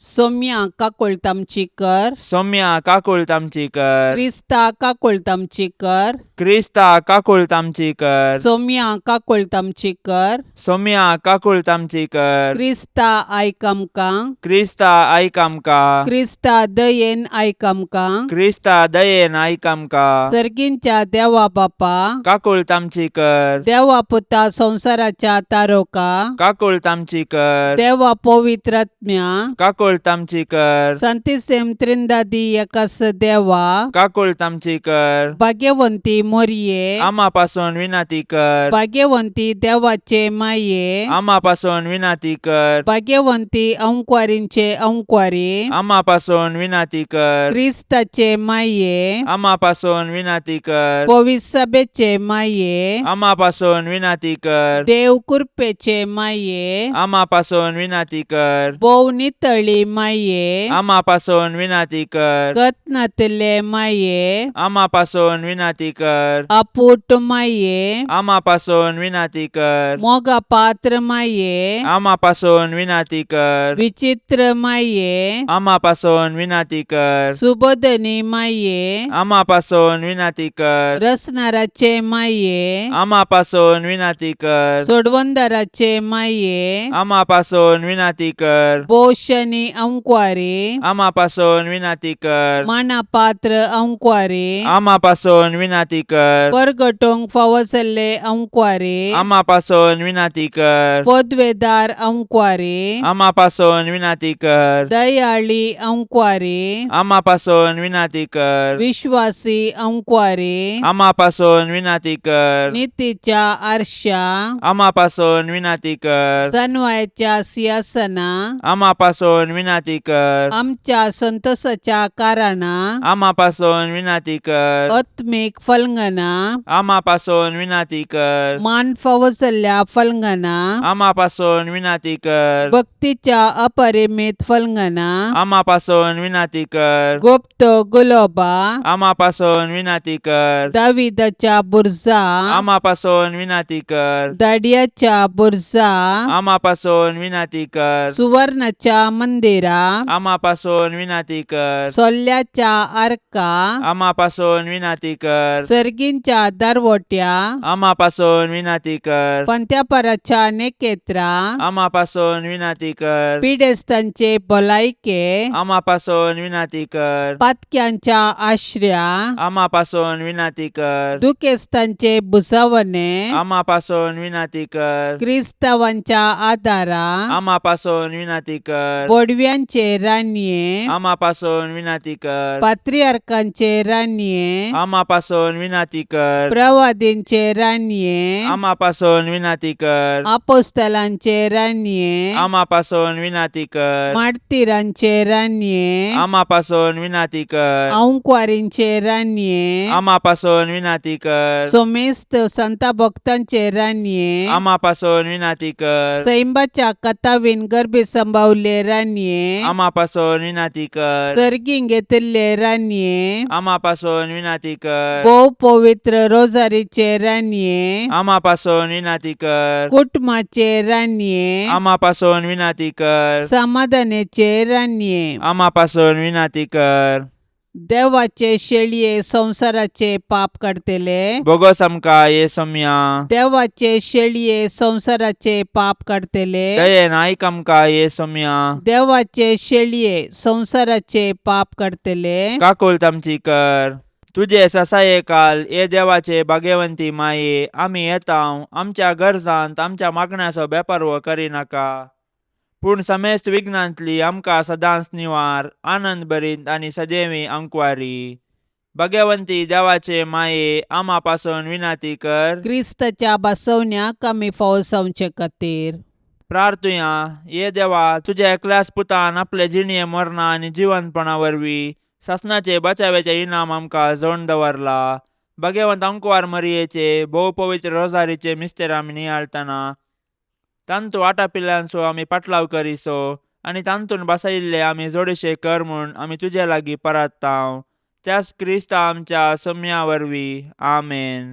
सोम्या काकुळट आमची कर. सौम्या काकुळट आमची कर. क्रिस्ता काकुळट आमची कर. क्रिस्ता काकुळट आमची कर. सोम्या काकुळट आमची कर. सौम्या काकुळट आमची कर. क्रिस्ता आयक आमकां. क्रिस्ता आयक आमकां. क्रिस्ता दयेन आयक आमकां. क्रिस्ता दयेन आयक आमकां. सर्गींच्या देवा बापा, काकुळट आमची कर. देवा पुता संवसाराच्या तारोका, काकुळट आमची कर. देवा पवित्रात्म्या, काकुळट काकुळट आमची कर. सांतिसेम त्रिंदादी एकास देवा, काकुळट आमची कर. भाग्यवंती मोरये, आमा पासून विनंती कर. भाग्यवंती देवाचे माये, आमा पासून विनंती कर. भाग्यवंती अंकवारींचे अंकवारी, आमा पासून विनंती कर. क्रिस्ताचे माये, आमा पासून विनंती कर. पविसभेचे माये, आमा पासून विनंती कर. देव कृपेचे माये, आमा पासून विनंती कर. भोव नितळी माये, आमा पासून विनंती कर. गतनातले माये, आमा पासून विनंती कर. आपूट माये, आमा पासून विनंती कर. मोगा पात्र माये, आमा पासून विनंती कर. विचित्र माये, आमा पासून विनंती कर. सुबोधनी माये, आमा पासून विनंती कर. रसनाराचे माये, आमा पासून विनंती कर. सोडवंदाराचे माये, आमा पासून विनंती कर. पोषणी अंकवारी, आमा पासून विनंती कर. मानापात्र अंकवारी, आमा पासून विनंती कर. परगटोंक फावो जाल्ले अंकवारी, आमा पासून विनंती कर. पदवेदार अंकवारी, आमा पासून विनंती कर. दयाळी अंकवारी, आमा पासून विनंती कर. विश्वासी अंकवारी, आमा पासून विनंती कर. नितीच्या आरशा, आमा पासून विनंती कर. सनवायच्या सिंहासना, आमा पासून विनंती कर. आमच्या संतोषाच्या कारणा, आमा पासून विनंती कर. आत्मीक फलंगना, आमा पासून विनंती कर. मान फावो जाल्ल्या फलंगना, आमा पासून विनंती कर. भक्तीच्या अपरिमित फलंगना, आमा पासून विनंती कर. गुप्त गुलोबा, आमा पासून विनंती कर. दाविदाच्या बुरजा, आमा पासून विनंती कर. दाडियाच्या बुरजा, आमा पासून विनंती कर. सुवर्णाच्या मंदिरा, आमा पासून विनंती कर. सोल्ल्याच्या आर्का, आमा पासून विनंती कर. सर्गींच्या दरवट्या, आमा पासून विनंती कर. पंत्यापराच्या नेकेत्रा, आमा पासून विनंती कर. पिडेस्तांचे भलायके, आमा पासून विनंती कर. पातक्यांच्या आश्र्या, आमा पासून विनंती कर. दुखेस्तांचे भुजावणे, आमा पासून विनंती कर. क्रिस्तावांच्या आदारा, आमा पासून विनंती कर. बोडव्यांचे रानये, आमा पासून विनंती कर. पात्रियार्कांचे रानये, आमा पासून विनंती कर. प्रवादींचे रानये, आमा पासून विनंती कर. आपोस्तलांचे रानये, आमा पासून विनंती कर. मार्तिरांचे रानये, आमा पासून विनंती कर. अंकवारींचे रानये, आमा पासून विनंती कर. सोमेस्त संता भक्तांचे रानये, आमा पासून विनंती कर. सैंबाच्या कथावीन गर्भी संभावले रानये, आमा पासून विनंती कर. सर्गीं घेतिल्ले रानये, आमा पासून विनंती कर. भोव पवित्र रोजारीचे रानये, आमा पासून विनंती कर. कुटुंबाचे रानये, आमा पासून विनंती कर. समाधानाचे रानये, आमा पासून विनंती कर. देवाचे शेळये संवसाराचे पाप काडतले, बोगोस आमकां ये सोम्या. देवाचे शेळये संवसाराचे पाप काडतले, दयेन आयक आमकां ये सोम्या. देवाचे शेळये संवसाराचे पाप काडतले, काकुळट आमची कर. तुजे ससाये काल ये देवाचे भाग्यवंती माये, आमी येता आमच्या गरजांत आमच्या मागण्याचो बेपर्व करिनाका, पूण समेस्त विघ्नांतली आमकां सदांच निवार, आनंद भरीत आनी सदैवी अंकवारी. भाग्यवंती देवाचे माये, आमा पासून विनंती कर. क्रिस्ताच्या बसवण्याक आमी फावो जावचे खातीर. प्रार्थुया. ये देवा, तुज्या एकल्याच पुतान आपले जिणये मरणा आनी जिवंतपणा वरवीं सासणाचे बचाव्याचे इनाम आमकां जोडून दवरला. भाग्यवंत अंकवार मरियेचे भोव पवित्र रोजारीचे मिस्तेर आमी नियाळतना तांतू आटापिल्ल्यांचो आमी पाटलाव करिसो आनी तांतून बसयिल्ले आमी जोडीशे कर म्हूण आमी तुजे लागीं परत्तांव, त्याच क्रिस्ता आमच्या सोम्या वरवीं. आमेन.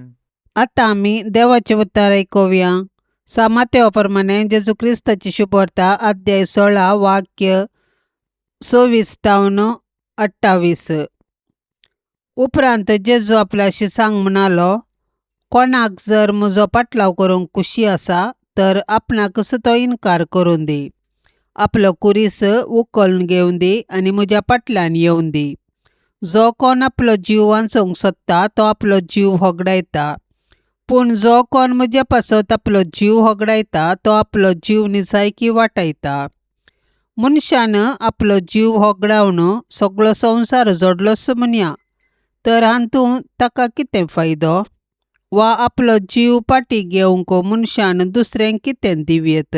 आतां आमी देवाचें उतर आयकुया. सामातेवा प्रमाणे जेजू क्रिस्ताची शुभवार्ता, अध्याय 16, वाक्य 26 तावन 28. उपरांत जेजू आपल्याशी सांग म्हणालो, कोणाक जर म्हजो पाटलाव करूंक खुशी आसा तर आपणाकच तो इनकार करून दी, आपलो कुरीस उखलून घेवन दी आनी म्हज्या फाटल्यान येवन दी. जो कोण आपलो जीव वांचोवंक सोदता तो आपलो जीव होगडायता, पूण जो कोण म्हजे पासत आपलो जीव होगडायता तो आपलो जीव निजायकी वाटायता. मनशान आपलो जीव होगडावन सगळो संवसार जोडलोच म्हणया तर हातूंत ताका कितें फायदो वा आपलो जीव फाटीं घेवंक मनशान दुसऱ्यांक कितें दिवयेत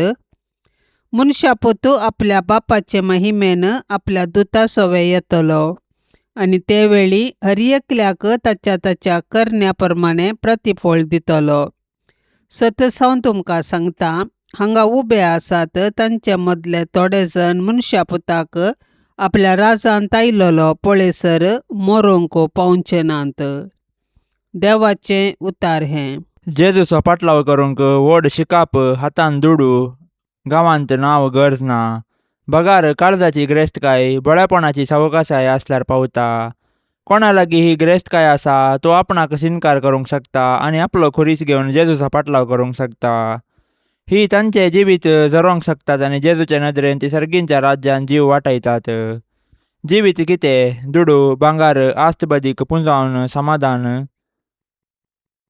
मनशा पुतू आपल्या बापाचे महिमेन आपल्या दुता सवे येतलो आनी ते वेळी हर एकल्याक ताच्या ताच्या करण्या प्रमाणें प्रतिफळ दितलो. सतस हांव तुमकां सांगता हांगा उबे आसात तांचे मदले थोडे जण मनशा पुताक आपल्या राजांत आयलेलो पळयसर मरूंक पावचे नात. देवाचें उतार हें. जेजूचो पाटलाव करूंक व्हड शिकाप हातान दुडू गांवांत नांव गरज ना. बगार काळजाची ग्रेस्तकाय बळेपणाची सावकासाय आसल्यार पावता. कोणा लागीं ही ग्रेस्तकाय आसा तो आपणाक सिनकार करूंक शकता आनी आपलो खुरीस घेवन जेजूचो पाटलाव करूंक शकता. ही तांचे जिवीत जरोवंक शकतात आनी जेजूचे नदरेन ती सर्गींच्या राज्यान जीव वाटयतात. जिवीत कितें? दुडू भांगार आस्त बदीक पुंजावन समाधान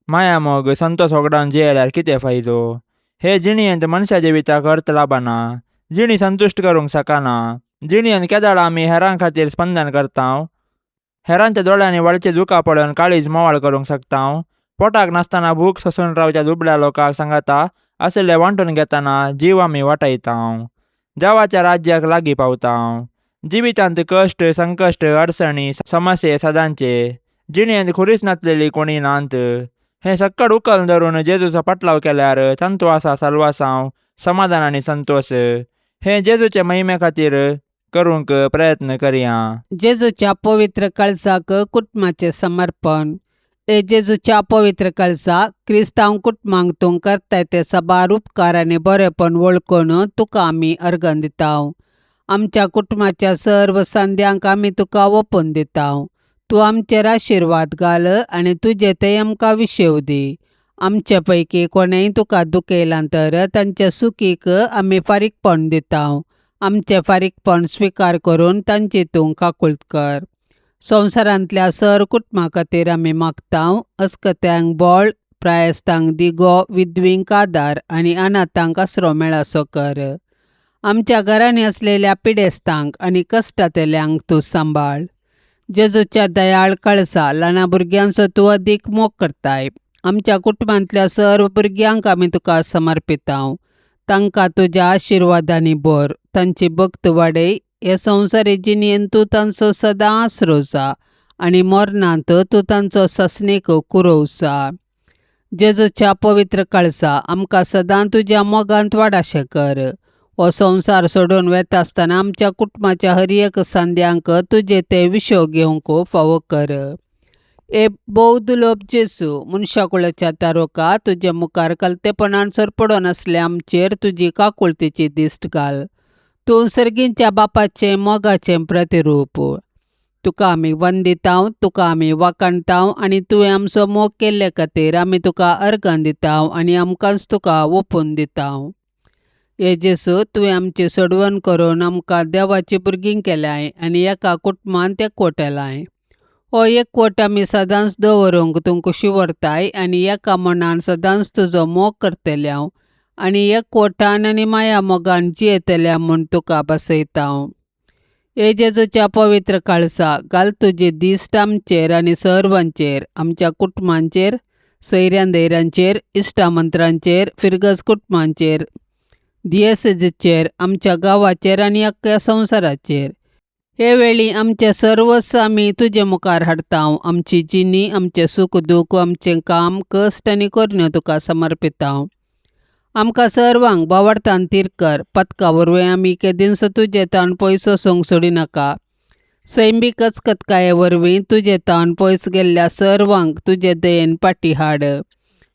माया मोग संतोस होगडावन जियेल्यार कितें फायदो? हे जिणेंत मनशा जिविताक अर्थ लाबना. जिणी संतुश्ट करूंक शकना. जिणेंत केदाळ आमी हेरां खातीर स्पंदन करता? हेरांच्या दोळ्यांनी व्हाळची दुकां पळोवन काळीज मोवाळ करूंक शकता? पोटाक नासतना भूक सोसून रावच्या दुबळ्या लोकांक सांगाता आशिल्लें वांटून घेतना जीव आमी वाटयता. देवाच्या राज्याक लागीं पावता. जिवितांत कश्ट संकश्ट अडचणी समस्ये सदांचे. जिणेंत खुरीस नासलेली कोणी नात. हें सक्कड उखल धरून जेजूचो पाटलाव केल्यार तांतू आसा साल्वासांव समाधान आनी संतोश. हें जेजूचे महिमे खातीर करूंक प्रयत्न करया. जेजूच्या पवित्र काळजाक कुटुंबाचें समर्पण. हे जेजूच्या पवित्र काळजा क्रिस्तांव कुटुंबांक तूं करताय ते साबार उपकार आनी बरेपण वळखून तुका आमी अर्गण दिता. आमच्या कुटुंबाच्या सर्व संद्यांक आमी तुका ओपून दिता. तूं आमचेर आशिर्वाद घाल आनी तुजें तें आमकां विशेव दी. आमचे पैकी कोणेंय तुका दुखयलां तर तांचे सुखीक आमी फारीकपण दिता. आमचें फारीकपण स्विकार करून तांची तूं काकुळट कर. संवसारांतल्या सर कुटुंबा खातीर आमी मागता. अस्कत्यांक बळ, प्रायस्तांक दिगो, विधवींक आदार आनी अनाथांक आसरो मेळासो कर. आमच्या घरांनी आसलेल्या पिडेस्तांक आनी कश्टांतल्यांक तूं सांबाळ. जेजूच्या दयाळ काळजा ल्हाना भुरग्यांचो तूं अदीक मोग करताय. आमच्या कुटुंबांतल्या सर्व भुरग्यांक आमी तुका समर्पिता. तांकां तुज्या आशिर्वादांनी भर. तांची भक्त वाडय. हे संवसारी जिणेंत तूं तांचो सदां आसरो जा आनी मरणांत तूं तांचो सासणीक कुरोव जा. जेजूच्या पवित्र काळजा आमकां सदां तुज्या मोगांत वाडाशें कर. हो संवसार सोडून वेता आसतना आमच्या कुटुंबाच्या हर एक संद्यांक तुजें तें विशो घेवंक फावो कर. हे भोव दुर्लभ जेजू मनशाकुळाच्या तारोका तुजे मुखार कलतेपणान सरपडून आसले आमचेर तुजी काकुळतेची दिश्ट घाल. तूं सर्गींच्या बापाचें मोगाचें प्रतिरूप. तुका आमी वंदिताव, तुका आमी वाखाणताव आनी तुवें आमचो मोग केल्ले खातीर आमी तुका अर्गां दिताव आनी आमकांच तुका ओपून दिताव. हे जेजू तुवें आमची सोडवण करून आमकां देवाची भुरगीं केल्याय आनी एका कुटुंबांत एकवटेलाय. हो एकवट आमी सदांच दवरूंक तूं खुशी व्हरताय आनी एका मनान सदांच तुजो मोग करतल्या आनी एकवटान आनी माया मोगान जियेतल्या म्हूण तुका बसयता. हे जेजूच्या पवित्र काळजा घाल तुजी दिश्ट आमचेर आनी सर्वांचेर, आमच्या कुटुंबांचेर, सैऱ्यां दैऱ्यांचेर, इश्टामंत्रांचेर, फिरगज कुटुंबांचेर, दियेसेजीचेर, आमच्या गांवाचेर आनी अख्ख्या संवसाराचेर. हे वेळी आमचें सर्वस्व आमी तुजे मुखार हाडता. आमची जिणी, आमचें सूख दूख, आमचें काम, कश्ट आनी करण्यो तुका समर्पिता. आमकां सर्वांक बोवाळतान थीर कर. पदका वरवीं आमी केदींच तुजे तावन पयस वचूंक सोडिनाका. सैमीक अचकतकाये वरवीं तुजे तावन पयस गेल्ल्या सर्वांक तुजे दयेन फाटीं हाड.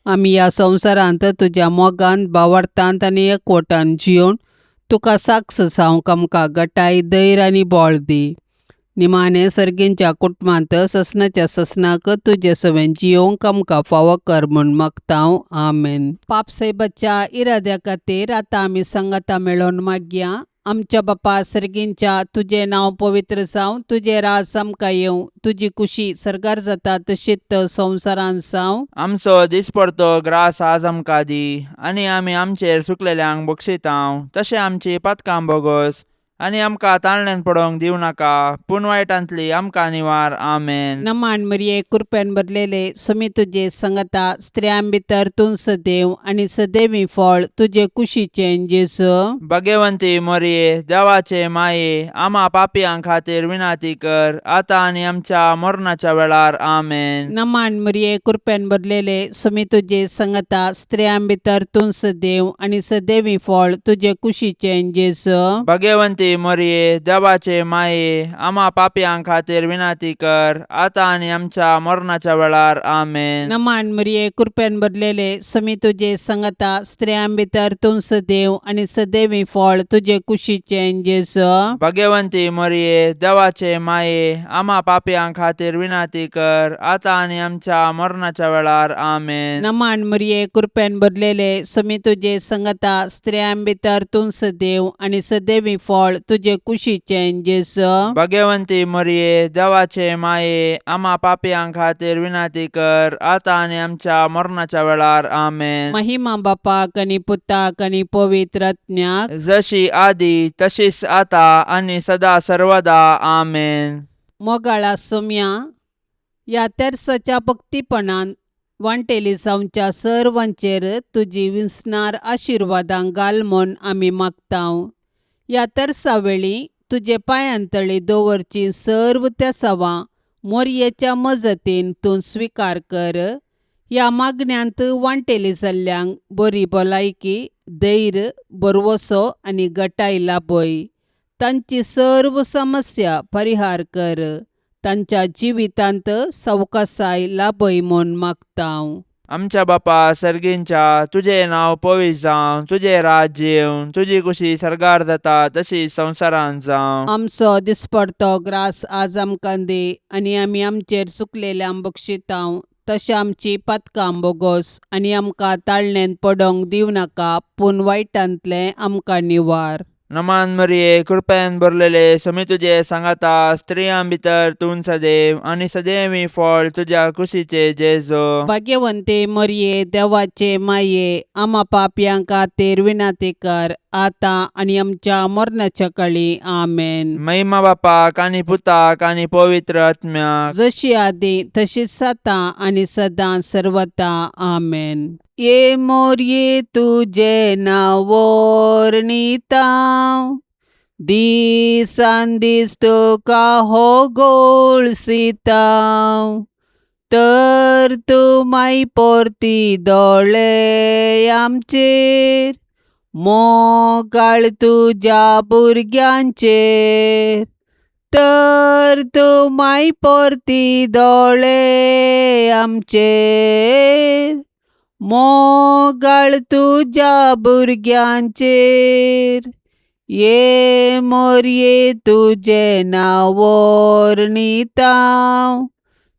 आमी ह्या संवसारांत तुज्या मोगान, बोवाळतांत आनी एकवटान जियोवन तुका साक्ष जावंक आमकां गटाय, धैर्य आनी बळ दी. निमाणें सर्गींच्या कुटुंबांत ससनाच्या ससनाक तुजे सवें जियोवंक आमकां फावो कर म्हूण मागता. आमेन. पाप सायबाच्या इराद्या खातीर आतां आमी सांगाता मेळोवन मागया. आमच्या बापा सर्गींच्या तुजें नांव पवित्र जावं, तुजें राज आमकां येवं, तुजी खुशी सर्गार जाता तशीच संवसारांत जावं. आमचो दिसपडतो ग्रास आज आमकां दी आनी आमी आमचेर सुकलेल्यांक बक्षितांव तशें आमची पातकां बोगस आनी आमकां ताळण्यान पडोवंक दिवं नाका, पूण वायटांतली आमकां निवार. आमेन. नमान मरिये, कृपेन भरलेले, सुमी तुजे संगता, स्त्रियां भितर तूं सदैव आनी सदैवी फळ तुजे कुशीचें जेजू. भगवंती मोरये, देवाचे माये, आमा पापयां खातीर विनंती कर, आतां आनी आमच्या मरणाच्या वेळार. आमेन. नमान मरिये, कृपेन भरलेले, सुमी तुजे संगता, स्त्रियां भितर तूं सदैव आनी सदैवी फळ तुजे कुशीचें जेजू. भगवंती मोरये, देवाचे माये, आमा पापयां खातीर विनंती कर, आतां आनी आमच्या मरणाच्या वेळार. आमेन. नमान मरिये, कृपेन भरलेले, सुमी तुजे संगता, स्त्रियां भितर तूं सदैव आनी सदैवी फळ तुजे कुशीचें जेजू. भगवंती मोरये, देवाचे माये, आमा पापयां खातीर विनंती कर, आतां आनी आमच्या मरणाच्या वेळार. आमेन. नमान मरिये, कृपेन भरलेले, सुमी तुजे संगता, स्त्रियां भितर तूं सदैव आनी सदैवी फळ तुजे कुशीचें जेजू. भगवंती मोरये, देवाचे माये, आमा पापयां खातीर विनंती कर, आतां आनी आमच्या मरणाच्या वेळार. आमेन. महिमा बापाक आनी पुताक आनी पवित्र आत्म्याक, जशी आदी तशीच आता आनी सदा सर्वदा. आमेन. मोगाळा सोम्या, ह्या तेर्साच्या भक्तीपणान वांटेली जावच्या सर्वांचेर तुजी विसणार आशिर्वादां घाल म्हूण आमी मागतांव. ह्या तेर्सा वेळी तुजे पांयांतळी दवरची सर्व तेसावां मोरयेच्या मजतीन तूं स्विकार कर. ह्या मागण्यांत वांटेली जाल्ल्यांक बरी भलायकी, धैर्य, भरवसो आनी गटाय लाभय. तांची सर्व समस्या परिहार कर. तांच्या जिवितांत सवकासाय लाभय म्हूण मागतांव. आमच्या बापा सर्गींच्या, तुजें नांव पवित्र जावं, तुजें राज्य येवं, तुजी कुशी सर्गार जाता तशी संवसारांत जावं. आमचो दिसपडतो ग्रास आज आमकां दी आनी आमी आमचेर चुकलेल्यांक बक्षितांव तशें आमची पातकां बोगोस आनी आमकां ताळणेंत पडोंक दिवं नाका, पूण वायटांतलें आमकां निवार. नमान मरिये, कृपेन भरलेले, समी तुजे सांगाता, स्त्रियां भितर तूं सदैव आनी सदैवी फळ तुज्या कुशीचे जेजो. भाग्यवंते मरिये, देवाचे माये, आमा पापयां खातीर विनंती कर, आतां आनी आमच्या मरणाच्या कळी. आमेन. महिमा बापाक आनी पुताक आनी पवित्र आत्म्याक, जशी आदी तशीच आतां आनी सदां सर्वता. आमेन. ये मोरये, तुजें नांव वर्णितां, दिसान दीस तुका हो गोळसितां, तर तूं माय परती दोळे आमचेर, मोगाळ तुज्या भुरग्यांचेर, तर तूं माय परती दोळे आमचेर, मोगाळ तुज्या भुरग्यांचेर. ये मोरये, तुजें नांव वर्णितां,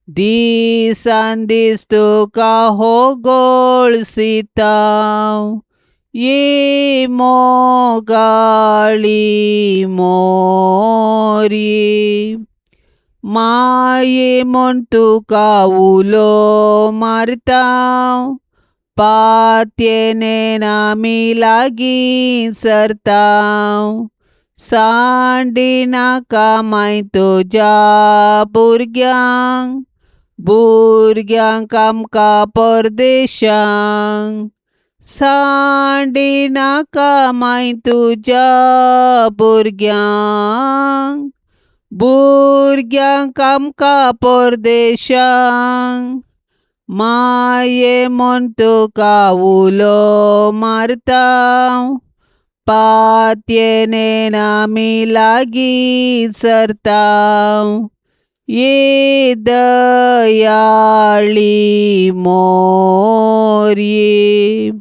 दिसान दीस तुका हो गोळसितां, ये मोगाळी मोरये. माये म्हूण तुका उलो मारता, पातयेन आमी लागीं सरता, सांडिनाका माय तुज्या भुरग्यांक, भुरग्यांक आमकां परदेशांक, सांडिनाका माय तुज्या भुरग्यांक, भुरग्यांक आमकां परदेशांक. माये म्हूण तुका उलो मारता, पातयेन आमी लागीं सरता, ये दयाळी मोरये.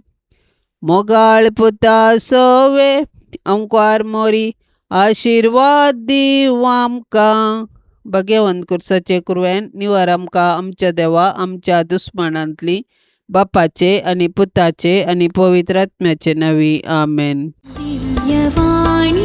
मोगाळ पुता सोवे अंकवार मोरी, आशिर्वाद दीव आमकां. भगवंत कुर्साचे कुरवेन निवार आमकां आमच्या देवा आमच्या दुस्मानांतली, बापाचे आनी पुताचे आनी पवित्र आत्म्याचे नांवी. आमेन. दिव्यवाणी.